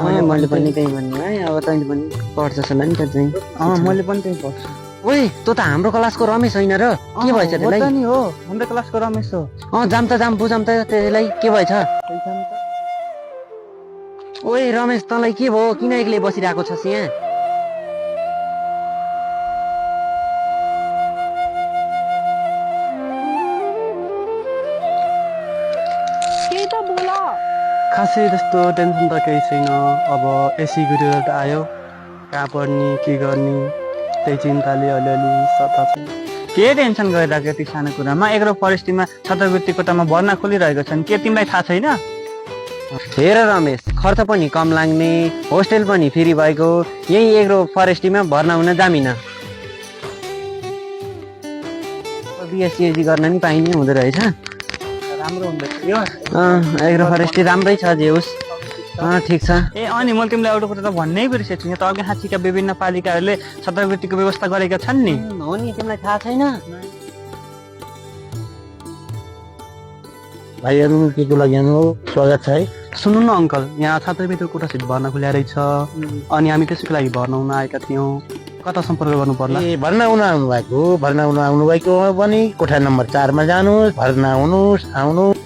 मैले पनि त्यही भन्ने है। अब तैँले पनि पढ्छस् होला नि त चाहिँ। मैले पनि त्यही पढ्छु। ओइ तँ त हाम्रो क्लासको रमेश होइन र के भएछ त्यसलाई? नि हो हाम्रो क्लासको रमेश हो। जाम त जाम बुझाम त त्यसलाई के भएछ? ओइ रमेश तँलाई के भयो? किन एक्लै बसिरहेको छस् यहाँ? खासै त्यस्तो टेन्सन त केही छैन। अब एसी रिजल्ट आयो, कहाँ पढ्ने के गर्ने त्यही चिन्ताले अलिअलि सता छ। के टेन्सन गरिरहेको यति सानो कुरामा? एग्रो फरेस्ट्रीमा छात्रवृत्ति कोटामा भर्ना खोलिरहेको छन्, के तिमीलाई थाहा छैन? हेर रमेश, खर्च पनि कम लाग्ने, होस्टेल पनि फ्री भएको, यही एग्रो फरेस्ट्रीमा भर्ना हुन जामिन। बिएससी गर्न नि पाइने हुँदो रहेछ। राम्रो हुँदैछ यो एग्रो फरेस्ट्री राम्रै छ जे होस्। ठिक छ। अनि मैले तिमीलाई एउटा कुरा त भन्नै बिर्सेछु नि, त अघि हाँसीका विभिन्न पालिकाहरूले छात्रवृत्तिको व्यवस्था गरेका छन् नि। हो नि, तिमीलाई थाहा छैन? भाइहरू के को लागि स्वागत छ है। सुन्नु न अङ्कल, यहाँ छात्रवृत्तिको कोटा सिट भर्ना खुल्या रहेछ, अनि हामी त्यसको लागि भर्ना हुन आएका थियौँ। कता सम्पर्क गर्नु पर्ला? भर्ना हुन आउनुभएको भने कोठा नम्बर 4 मा जानुहोस्, भर्ना हुनुहोस्, आउनुहोस्।